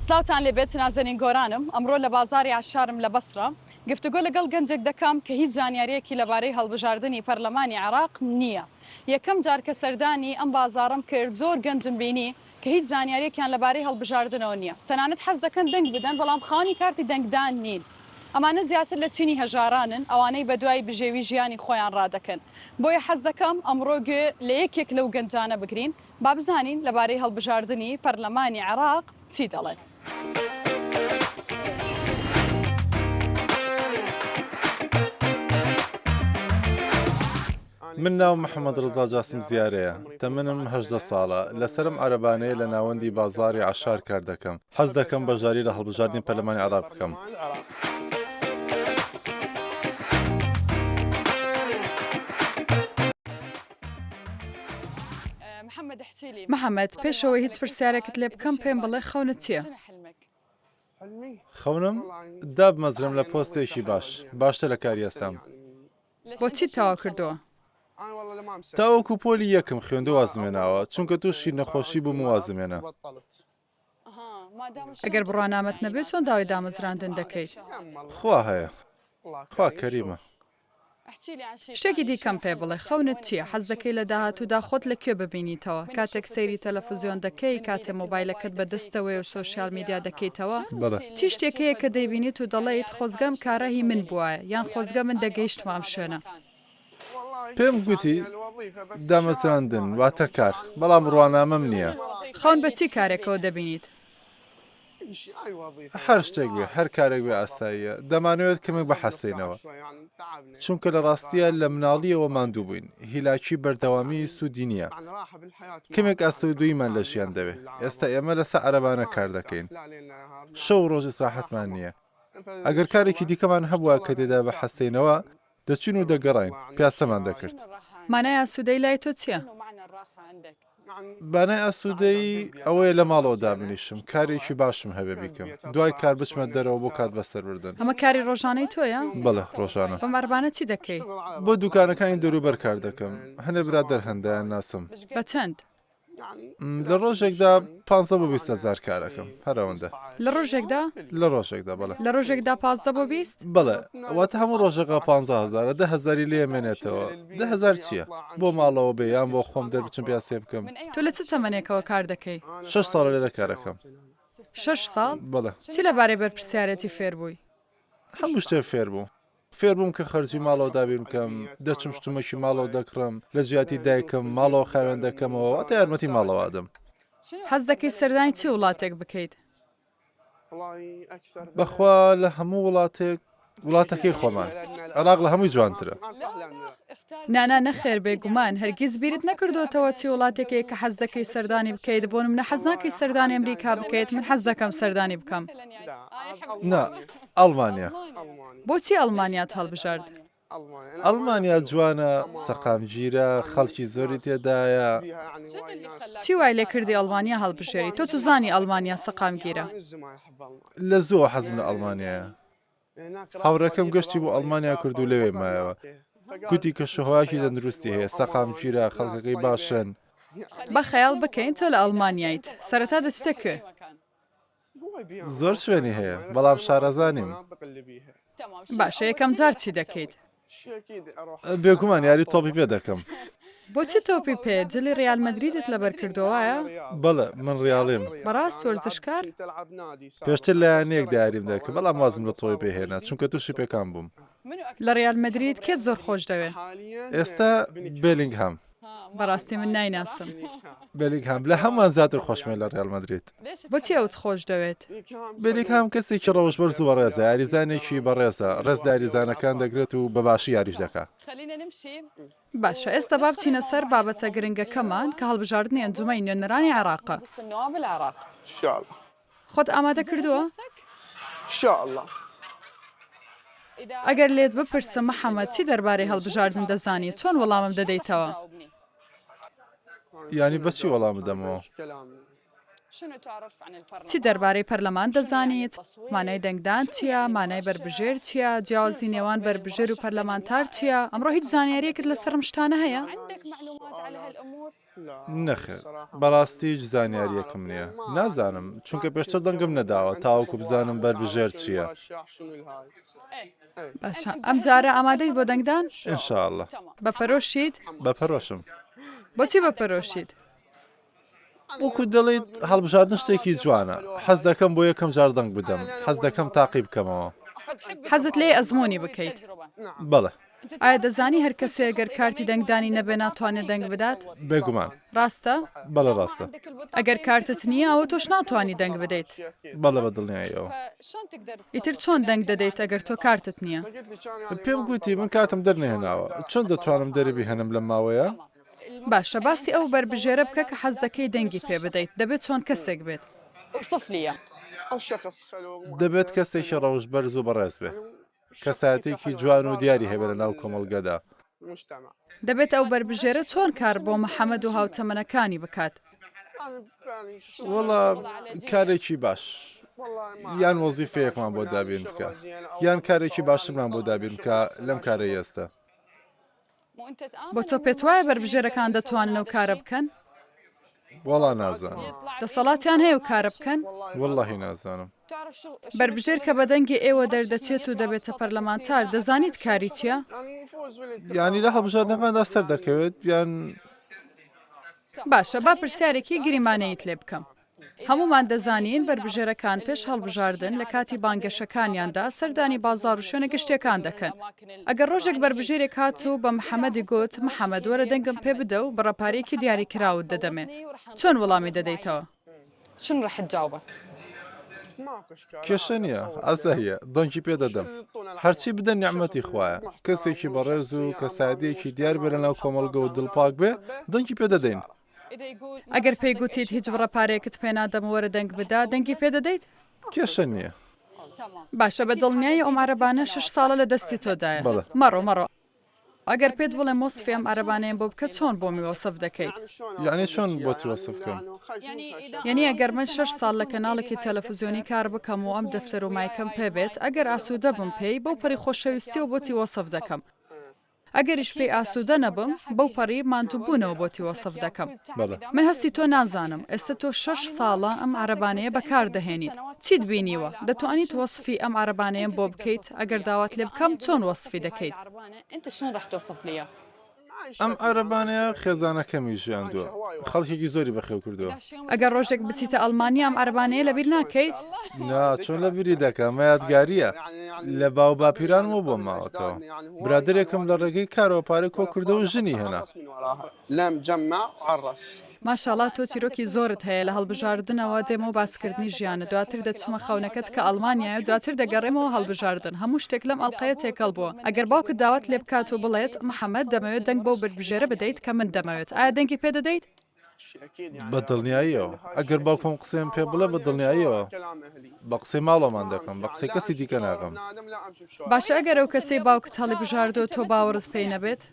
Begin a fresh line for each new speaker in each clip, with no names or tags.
سلاوتان لێبێت نازەنین گۆرانم ئەمڕۆ لە بازاری عەشارم لە بەسڕە گفتوگۆ لەگەڵ گەنجێک دەکەم کە هیچ زانیاریەکی لەبارەی هەڵبژاردنی پەرلەمانی عێراق نییە یەکەم جار کە سەردانی ئەم بازاڕەم کرد زۆر گەنجم بینی کە هیچ زانیاریەکیان لەبارەی هەڵبژاردنەوە نییە تەنانەت حەز دەکەن دەنگ بدەن بەڵام خاوەنی کارتی دەنگدان نین ئەمانە زیاتر لە چینی هەژارانن ئەوانەی بەدوای بژێوی ژیانی خۆیان ڕادەکەن بۆیە حەز دەکەم ئەمڕۆ گوێ لە یەکێک لەو گەنجانە بگرین با بزانین لەبارەی هەڵبژاردنی پەرلەمانی عێراق چی دەڵێن.
من ناوم محەمەد ڕەزا جاسم زیارەیە، تەمەنم 18 ساڵە، لەسەر ئەم عەرەبانەیە لە ناوەندی بازاڕی عەشار کار دەکەم، حەز دەکەم بەشداری لە هەڵبژاردنی پەرلەمانی عێراق بکەم.
محەمەد، پێش ئەوەی هیچ پرسیارێکت لێ بکەم پێم بڵێ خەونت چییە؟
خەونم؟ دابمەزرێم لە پۆستێکی باش، باشتر لە کاری ئێستام.
بۆچیت تەواو کردووە؟
تاوەکو پۆلی یەکم خوێندووە وازم هێناوە، چونکە تووشی نەخۆشی بووم و وازم هێنا.
ئەگەر بڕوانامەت نەبێت چۆن داوای دامەزراندن دەکەیت؟
خوا هەیە، خوا کەریمە.
شتێکی دیکەم پێ بڵێ، خەونت چییە؟ حەز دەکەی لە داهاتوودا خۆت لە کوێ ببینیتەوە؟ کاتێک سەیری تەلەفزیۆن دەکەی، کاتێ مۆبایلەکەت بە دەستەوەیە و سۆشیال میدیا دەکەیتەوە،
بەڵێ.
چی شتێک هەیە کە دەیبینیت و دەڵێیت خۆزگە ئەم کارە هی من بووایە، یان خۆزگە من دەگەیشتمە ئەم شوێنە؟
پێم گوتی دامەزراندن واتە کار، بەڵام بڕوانامەم نییە.
خەون بە چی کارێکەوە دەبینیت؟
هەر شتێک بێ، هەر کارێک بێ ئاساییە. دەمانەوێت کەمێک بحەسێینەوە. چونکە لە ڕاستییا لە مناڵییەوە ماندوو بووین. هیلاکی بەردەوامی سوودی نییە. کەمێک ئاسوودووییمان لە ژیان دەوێ. ئێستا ئێمە لەسەر عەرەبانە کار دەکەین. شەو و ڕۆژ ئیسراحەتمان نییە. ئەگەر کارێکی دیکەمان هەبووایە کە تێدا بحەسێینەوە، دەچووین و دەگەڕاین، پیاسەمان دەکرد.
مانای ئاسوودەیی لای تۆ چییە؟
مانای ئاسوودەیی ئەوەیە لە ماڵەوە دابنیشم، کارێکی باشم هەبێ بیکەم، دوای کار بچمە دەرەوە بۆ کات بەسەربردن.
ئەمە کاری ڕۆژانەی تۆیە؟
بەڵێ، ڕۆژانە.
بەم عەرەبانە چی دەکەی؟
بۆ دووکانەکانی دەوروبەر کار دەکەم، هەنێ برادەر هەن دەیانناسم.
بە چەند؟
لە ڕۆژێکدا پانزە بۆ 20 هەزار کارەکەم هەر ئەوەندە.
لە ڕۆژێکدا؟
لە ڕۆژێکدا بەڵێ.
لە ڕۆژێکدا 15 بۆ 20؟
بەڵێ واتە هەموو ڕۆژێکا پانزە هەزارە دە هەزاری لێ مێنێتەوە دە هەزار چییە؟ بۆ ماڵەوە بێ یان بۆ خۆم دەربچم پیاسەیە بکەم.
تۆ لە چ تەمەنێکەوە کار دەکەی؟
شەش ساڵە لێرە کارەکەم.
شەش ساڵ؟
بەڵێ.
چی لەبارەی بەرپرسیارێتی فێر بووی؟
هەموو شتێ فێر بووم. فێربووم کە خەرجی ماڵەوە دابین بکەم، دەچم شتومەکی ماڵەوە دەکڕم، لە جیاتی دایکم ماڵەوە خاوێن دەکەمەوە، واتە یارمەتی ماڵەوە ئەدەم.
حەز دەکەی سەردانی چ وڵاتێک بکەیت؟
بەخوا لە هەموو وڵاتێک وڵاتەکەی خۆمان، عێراق لە هەمووی جوانترە.
نانا نەخێر بێگومان، هەرگیز بیرت نەکردۆتەوە چی وڵاتێک هەیە کە حەز دەکەی سەردانی بکەیت، بۆ نمونە حەز ناکەی سەردانی ئەمریکا بکەیت، من حەز دەکەم سەردانی بکەم.
نا، ئەڵمانیا.
بۆچی ئەڵمانیات هەڵبژارد؟
ئەڵمانیا جوانە، سەقامگیرە، خەڵکی زۆری تێدایە.
چی وای لێکردی ئەڵمانیا هەڵبژێری؟ تۆ چوزانی ئەڵمانیا سەقامگیرە؟
لە زووەوە حەزم لە ئەڵمانیایە. هاوڕێکەم گەشتی بۆ ئەڵمانیا کرد و لەوێ مایەوە. گوتی کەشوهەوایەکی تەندروستی هەیە، سەقامگیرە، خەڵکەکەی باشن.
با خەیاڵ بکەین تۆ لە ئەڵمانیایت، سەرەتا دەچیتە کوێ؟
زۆر شوێنی هەیە، بەڵام شارەزا نیم.
باشە یەکەم جار چی دەکەیت؟
بێگومان یاری تۆپی پێ دەکەم.
بۆچی تۆپی پێ؟ جلی ڕیال مەدریدت لەبەر کردووە وایە؟
بەڵێ، من ڕیاڵیم.
بەڕاست وەرزشکار؟
پێشتر لە یانەیەکدا یاریم دەکرد، بەڵام وازم لە تۆپی پێ هێنا، چونکە تووشی پێکان بووم.
لە ڕیال مەدرید کێت زۆر خۆش دەوێ؟
ئێستا بێلینگهام.
بەڕاستی من نایناسم.
بێلینگهام لە هەمووان زیاتر خۆشمەوێت لە ڕیال مەدرید.
بۆچی ئەوت خۆش دەوێت؟
بێلینگهام کەسێکی ڕەوشت بەرز و بەڕێزە، یاریزانێکی بەڕێزە، ڕێز لە یاریزانەکان دەگرێت و بە باشی یاریش دەکات.
باشە ئێستا با بچینە سەر بابەتە گرنگەکەمان کە هەڵبژاردنی ئەنجومەنی نوێنەرانی عێراقە. خۆت ئامادە کردووە؟ ئەگەر لێت بپرسم محەمەد چی دەربارەی هەڵبژاردن دەزانی چۆن وەڵامم دەدەیتەوە؟
یانی بە چی وەڵام بدەمەوە؟
چی دەربارەی پەرلەمان دەزانیت؟ مانای دەنگدان چییە؟ مانای بەربژێر چییە؟ جیاوازی نێوان بەربژێر و پەرلەمانتار چییە؟ ئەمڕۆ هیچ زانیارییەکت لەسەر ئەم شتانە هەیە؟
نەخێر، بەڕاستی هیچ زانیارییەکم نییە. نازانم، چونکە پێشتر دەنگم نەداوە تاوەکو بزانم بەربژێر چییە.
باشە، ئەمجارە ئامادەیت بۆ دەنگدان؟
ان شاء اللە.
بە پەرۆشیت؟
بە پەرۆشم.
بۆچی بە پەرۆشیت؟
وەکو دەڵێیت هەڵبژاردن شتێکی جوانە، حەز دەکەم بۆ یەکەم جار دەنگ بدەم، حەز دەکەم تاقی بکەمەوە.
حەزت لێیە ئەزموونی بکەیت؟
بەڵێ.
ئایا دەزانی هەر کەسێ گەر کارتی دەنگدانی نەبێ ناتوانێ دەنگ بدات؟
بێگومان.
ڕاستە؟
بەڵێ ڕاستە.
ئەگەر کارتت نییە ئەوە تۆش ناتوانی دەنگ بدەیت.
بەڵێ بە دڵنیاییەوە.
ئیتر چۆن دەنگ دەدەیت ئەگەر تۆ کارتت نییە؟
پێم گوتی من کارتم دەرنەهێناوە، چۆن دەتوانم دەریبهێنم لەم ماوەیە؟
باشە باسی ئەو بەربژێرە بکە کە حەز دەکەی دەنگی پێ بدەیت، دەبێت چۆن کەسێک بێت؟
دەبێت کەسێکی ڕەوشت بەرز و بەڕێز بێ. کەسایەتیەکی جوان و دیاری هەبێ لە ناو کۆمەڵگەدا.
دەبێت ئەو بەربژێرە چۆن کار بۆ محەمەد و هاوتەمەنەکانی بکات؟
وەڵا کارێکی باش یان وەزیفەیەکمان بۆ دابین بکە یان کارێکی باشترمان بۆ دابین بکە لەم کارەی ئێستا.
بۆ تۆ پێتوایە بەربژێرەکان دەتوانن ئەو کارە بکەن؟
وەڵا نازانم.
دەسەڵاتیان هەیە ئەو کارە بکەن؟
وەڵاهی نازانم.
بەربژێر کە بە دەنگی ئێوە دەردەچێت و دەبێتە پەرلەمانتار، دەزانیت کاری چییە؟
یانی لە هەڵبژاردنەکاندا سەردەکەوێت یان.
باشە با پرسیارێکی گریمانەییت لێ بکەم. هەموومان دەزانین بەربژێرەکان پێش هەڵبژاردن لە کاتی بانگەشەکانیاندا سەردانی بازاڕ و شوێنە گشتیەکان دەکەن. ئەگەر ڕۆژێک بەربژێرێک هات و بە محەمەدی گوت، محەمەد وەرە دەنگم پێ بدە و بڕە پارەیەکی دیاریکراوت دەدەمێ، چۆن وەڵامی دەدەیتەوە؟
کێشە نییە، ئاساییە، دەنگی پێ دەدەم. هەرچی بدەن نیعمەتی خوایە. کەسێکی بەڕێز و کەسایەتییەکی دیار بێ لەناو کۆمەڵگە و دڵپاک بێ، دەنگی پێ دەدەین.
ئەگەر پێی گوتیت هیچ بڕە پارەیەکت پێ نادەم و وەرە دەنگ بدە، دەنگی پێ دەدەیت؟
کێشە نییە.
باشە بە دڵنیایی ئەم عەرەبانە شەش ساڵە لە دەستی تۆدایە.
بەڵێ.
مەڕۆ مەڕۆ. ئەگەر پێت بڵێم وەسفی ئەم عەرەبانەیەم بۆ بکە چۆن بۆمی وەسف دەکەیت؟
یەعنی چۆن بۆتی وەسف کەم؟
یەنی ئەگەر من شەش ساڵ لە کەناڵێکی تەلەفزیۆنی کار بکەم و ئەم دەفتەر و مایکەم پێ بێت ئەگەر ئاسوودە بم پێی بەو پەڕی خۆشەویستیەوە بۆتی وەسف دەکەم. ئەگەریش پێی ئاسوودە نەبم، بەو پەڕی ماندووبوونەوە بۆتی وەسف دەکەم.
بەڵێ.
من هەستی تۆ نازانم. ئێستە تۆ شەش ساڵە ئەم عەرەبانەیە بەکار دەهێنیت. چیت بینیوە؟ دەتوانیت وەسفی ئەم عەرەبانەیەم بۆ بکەیت؟ ئەگەر داوات لێ بکەم، چۆن وەسفی دەکەیت؟
ئەم عەرەبانەیە خێزانەکەمی ژیاندووە. خەڵکێکی زۆری بەخێو کردووە.
ئەگەر ڕۆژێک بچیتە ئەڵمانیا ئەم عەرەبانەیە لەبیر ناکەیت؟
نا، چۆن لەبیری دەکەم، ئەمە یادگارییە. لە باوباپیرانمەوە بۆم ماوەتەوە. برادەرێکم لە ڕێگەی کارەوە پارەی کۆکردەوە و ژنی هێنا.
ماشاڵا تۆ چیرۆکی زۆرت هەیە لە هەڵبژاردنەوە دێمەوە باسکردنی ژیانت دواتر دەچمە خەونەکەت کە ئەڵمانیایە و دواتر دەگەڕێمەوە هەڵبژاردن هەموو شتێک لەم ئەڵقەیە تێکەڵ بووە ئەگەر باوکت داوات لێ بکات و بڵێت محەمەد دەمەوێت دەنگ بەو بەربژێرە بدەیت کە من دەمەوێت ئایا دەنگی پێ دەدەیت؟
بە دڵنیاییەوە ئەگەر باوکم ئەم قسەیەم پێ بڵێ بە دڵنیاییەوە بە قسەی ماڵەوەمان دەکەم بە قسەی کەسی دیکە ناکەم.
باشە ئەگەر ئەو کەسەی باوکت هەڵیبژاردووە تۆ باوەڕت پێی نەبێت؟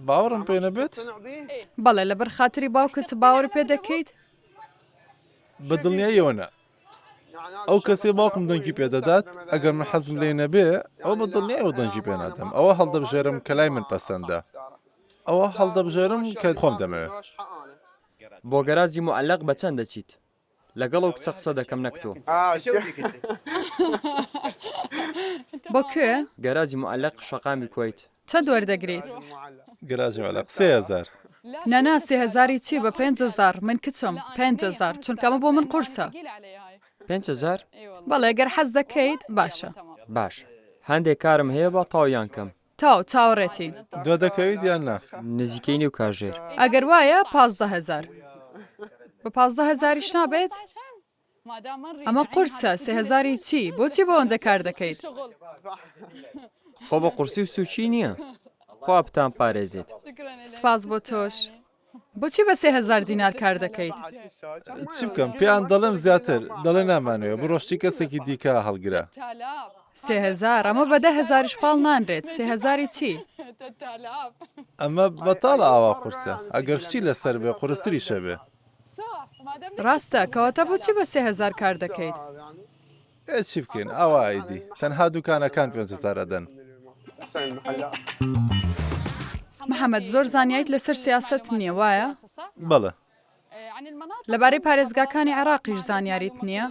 باوەڕم پێ نەبێت؟
بەڵێ لەبەر خاتری باوکت باوەڕی پێ دەکەیت؟
بە دڵنیاییەوە نا. ئەو کەسەی باوکم دەنگی پێ دەدات ئەگەر من حەزم لێی نەبێ ئەوە بە دڵنیایەوە دەنگی پێ نادەم ئەوە هەڵدەبژێرم کە لای من پەسەندە ئەوە هەڵدەبژێرم کە خۆم دەمەوێ.
بۆ گەراجی موعەلەق بە چەند دەچیت؟ لەگەڵ ئەو کچە قسە دەکەم نەک تۆ.
بۆ کوێ؟
گەراجی موعەلەق شەقامی کوەیت.
چەند وەردەگریت؟
گەراجی موعەلەق 3000.
نانا سێ هەزاری چی بە 5000 من کچم 5000 چونکە ئەمە بۆ من قورسە.
5000؟
بەڵێ گەر حەز دەکەیت باشە.
باشە هەندێک کارم هەیە با تەواویان کەم.
تەواو چاوەڕێتین.
دوا دەکەویت یان نا؟
نزیکەی نیو کاژێر.
ئەگەر وایە 15 هەزار. بە 15 هەزاریش نابێت؟ ئەمە قورسە سێ هەزاری چی؟ بۆچی بەوەندە کار دەکەیت؟
خۆ بە قورسی و سوکی نییە. خوا بتان پارێزێت.
سوپاس بۆ تۆش. بۆچی بە 3000 دینار کار دەکەیت؟
چی بکەم پێیان دەڵێم زیاتر دەڵێ نامانەوێ بڕۆ شتی کەسێکی دیکە هەڵگرە.
3000 ئەمە بە دە هەزاریش پاڵ نانرێت سێ هەزاری چی؟
ئەمە بەتاڵە ئاوا قورسە ئەگەر شتی لەسەر بێ قورستریشە بێ.
ڕاستە، کەواتە بۆچی بە 3000 کار دەکەیت؟
ئێ چی بکەین ئاوا ئیدی تەنها دوکانەکان 5000 ئەدەن.
محەمەد، زۆر زانیایت لەسەر سیاسەت نییە، وایە؟
بەڵێ.
لەبارەی پارێزگاکانی عێراقیش زانیاریت نییە؟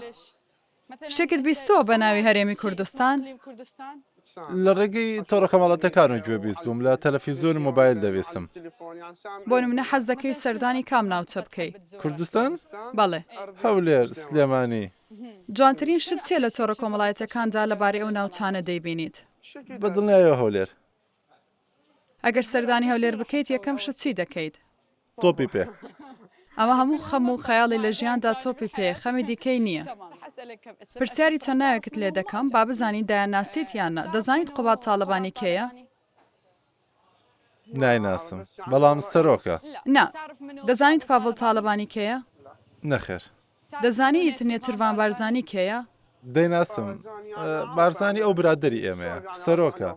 شتێکت بیستووە بە ناوی هەرێمی کوردستان؟
لە ڕێگەی تۆڕە کۆمەڵاتەکانەوە گوێبیست بووم، لە تەلەفیزیۆن و مۆبایل دەبیستم.
بۆ نمونە حەز دەکەی سەردانی کام ناوچە بکەی؟
کوردستان؟
بەڵێ.
هەولێر، سلێمانی.
جوانترین شت چییە لە تۆڕە کۆمەڵایەتیەکاندا لەبارەی ئەو ناوچانە دەیبینیت؟
بە دڵنیایەوە هەولێر.
ئەگەر سەردانی هەولێر بکەیت یەکەم شت چی دەکەیت؟
تۆپی پێ.
ئەمە هەموو خەم و خەیاڵی لە ژیاندا تۆپی پێیە خەمی دیکەی نییە. پرسیاری چەند ناوێکت لێ دەکەم با بزانین دەیانناسیت یان نا، دەزانیت قوباد تاڵەبانی کێیە؟
نایناسم بەڵام سەرۆکە.
نا. دەزانیت پاڤڵ تاڵەبانی کێیە؟
نەخێر.
دەزانیت نێچیرڤان بارزانی کێیە؟
دەیناسم. بارزانی ئەو برادەری ئێمەیە. سەرۆکە.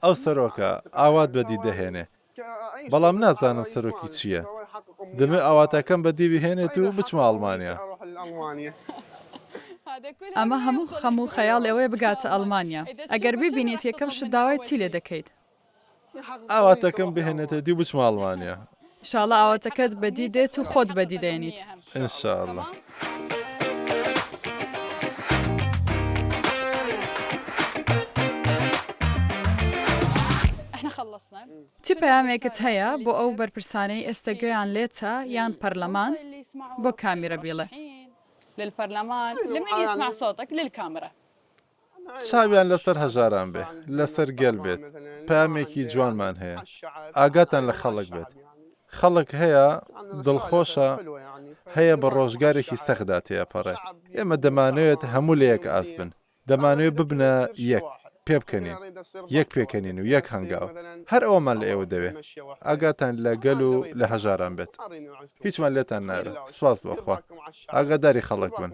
ئەو سەرۆکە ئاوات بەدی دەهێنێ. بەڵام نازانم سەرۆکی چییە. دەمەوێ ئاواتەکەم بەدی بهێنێت و بچمە ئەڵمانیا.
ئەمە هەموو خەم و خەیاڵی ئەوەیە بگاتە ئەڵمانیا. ئەگەر بیبینیت یەکەم شت داوای چی لێ دەکەیت؟
ئاواتەکەم بهێنێتە دی و بچمە ئەڵمانیا.
ئیشاڵا ئاواتەکەت بەدی دێت و خۆت بەدی دێنیت.
ان شاء اللە.
چ پەیامێکت هەیە بۆ ئەو بەرپرسانەی ئێستە گوێیان لێتە یان پەرلەمان؟ بۆ کامیرە بیڵێ.
چاویان لەسەر هەژاران بێ، لەسەر گەل بێت، پەیامێکی جوانمان هەیە، ئاگاتان لە خەڵک بێت، خەڵک هەیە دڵخۆشە، هەیە بە ڕۆژگارێکی سەختدا تێئەپەڕێ، ئێمە دەمانەوێت هەموو لە یەک ئاست بن، دەمانەوێت ببنە یەک، پێبکەنین، یەک پێکەنین و یەک هەنگاو، هەر ئەوەمان لە ئێوە دەوێ، ئاگاتان لە گەل و لە هەژاران بێت، هیچمان لێتان ناوێ، سپاس بۆ خوا، ئاگاداری خەڵک بن.